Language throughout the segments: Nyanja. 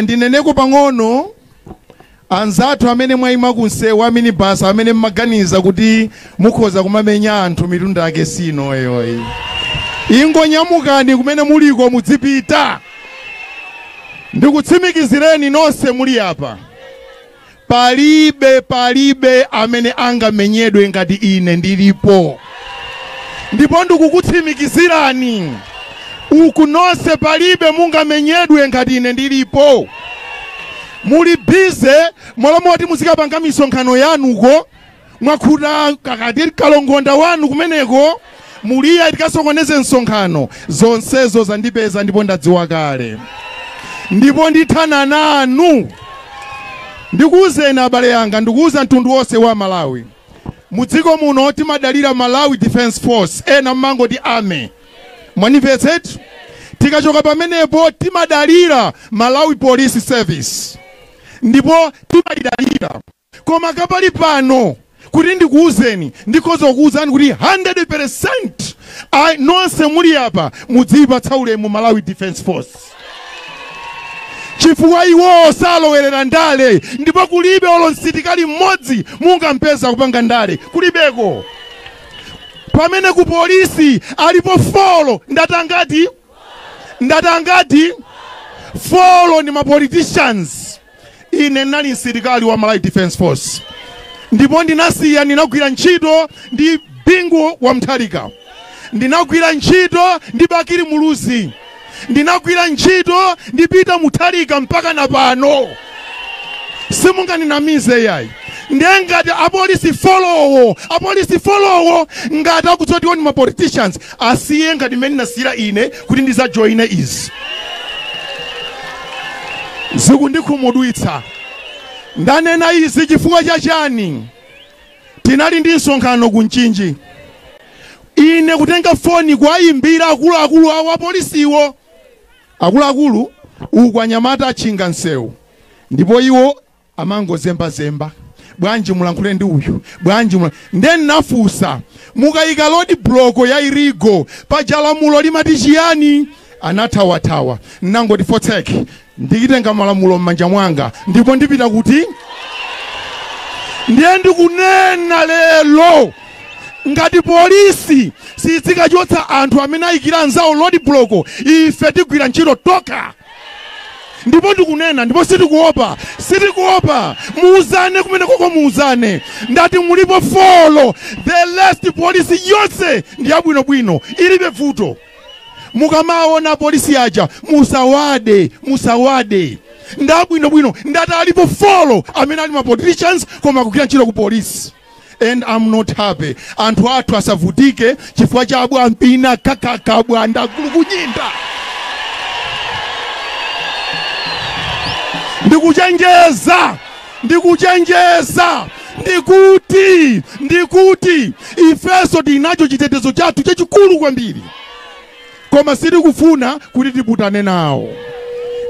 Ndineneko pang'ono anzathu amene mwayima kunsewu minibus amene mmaganiza kuti mukhoza kumamenya anthu mitunda yake sino eyoyi. Ingonyamukani kumene muliko mudzipita. Ndikutsimikizireni nonse muli apa, palibe amene angamenyedwe ngati ine ndilipo. Ndipo ndikukutsimikizirani uku nonse palibe mungamenyedwe ngati ine ndilipo. Muli bize mwalomoti muzikapanga misonkhano yanuko, mwakhuta kakati kalongonda wanu kumeneko, muliya tikasokoneze msonkhano. Zonsezo zandipeza ndipo ndadziwa kale, ndipo ndithana nanu. Ndikuwuzeni abale yanga, ndikuwuza mtundu wonse wa Malawi, mudziko muno timadalira Malawi Defense Force, ena mmangoti ame mwanimvetsetu. Tikachoka pamenepo timadalira Malawi Police Service, ndipo timadalira. Koma kapali pano kuti ndikuwuzeni, ndikhoza kukuwuzani kuti 100% nonse muli apa mudziyipatsa ulemu Malawi Defense Force, chifukwa iwowo salowerera ndale, ndipo kulibe olo msilikali mmodzi mungampeza kupanga ndale, kulibeko. Pamene ku polisi alipo 4, ndatangati 4 ni ma politicians. Ine nali msilikali wa Malawi Defense Force, ndipo ndinasiya, ndinagwira ntchito ndi Bingu wa Mutharika, ndinagwira ntchito ndi Bakili Muluzi, ndinagwira ntchito ndi Peter Mutharika mpaka na pano. Simunganinamize yayi. Ndiye ngati apolisi folowo, apolisi folowo ngati akudzoti oni ma politicians, asiye ngati mmene nasiyira ine kuti ndizajoine izi. Zikundikhumudwitsa. Ndanena izi chifukwa chachani? Tinali ndi msonkhano ku Mchinji, ine kutenga foni kuwayimbira akuluakulu awo apolisiwo, akuluakulu uku anyamata achinga nsewu, ndipo iwo amangozembazemba, bwanji mulankhule ndi uyu, bwanji ndiye nafusa, mukayika road block ya irigo paja lamulo limati chiyani? Anathawathawa. Nangoti fotsek, ndikitenga malamulo m'manja mwanga ndipo ndipita kuti. Ndiye ndikunena lero, ngati polisi sizikachotsa anthu amene ayikira anzawo road block, ife tigwira ntchito tokha. Ndipo ndikunena, ndipo sitikuopa, sitikuopa. Muuzane kumene koko, muuzane. Ndati mulipo 4, the rest polisi yonse ndi yabwinobwino, ilibe vuto. Mukamaona polisi aja musawade, musawade, ndabwinobwino. Ndati alipo 4 amene ali ma politicians koma kugwira ntchito ku polisi. And I'm not happy. Anthu athu asavutike chifukwa cha abwampina kakakabwanda kulukunyinda. Ndikuchenjeza, ndikuchenjeza, ndikuti ifeso tinacho chitetezo chathu chachikulu kwambiri, koma sitikufuna kuti tiputane nawo.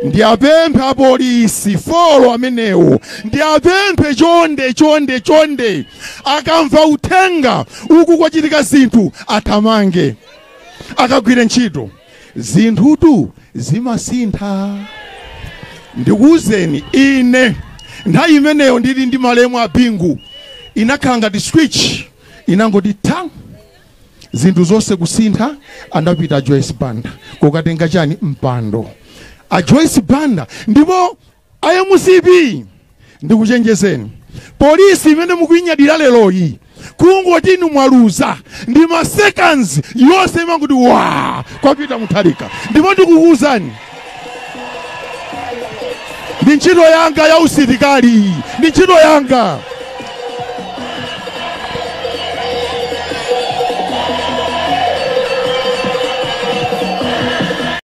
Ndiyapemphe apolisi 4 amenewo, ndiyapemphe chonde chonde chonde, akamva uthenga uku kwachitika zinthu athamange akagwire ntchito. Zinthutu zimasintha. Ndikuwuzeni ine, nthawi imeneyo ndili ndi malemu a Bingu, inakhala ngati switch inangoti ta, zinthu zonse kusintha. Andapita Joyce Banda kukatenga chani mpando a Joyce Banda. Ndipo MCP, ndikuchenjezeni, polisi imene mukuinyadira leroyi, kungoti inu mwaluza ndi ma seconds yonse imanguti wa kwapita Mutharika. Ndipo ndikukuwuzani, ndi ntchito yanga ya usilikali, ndi ntchito yanga.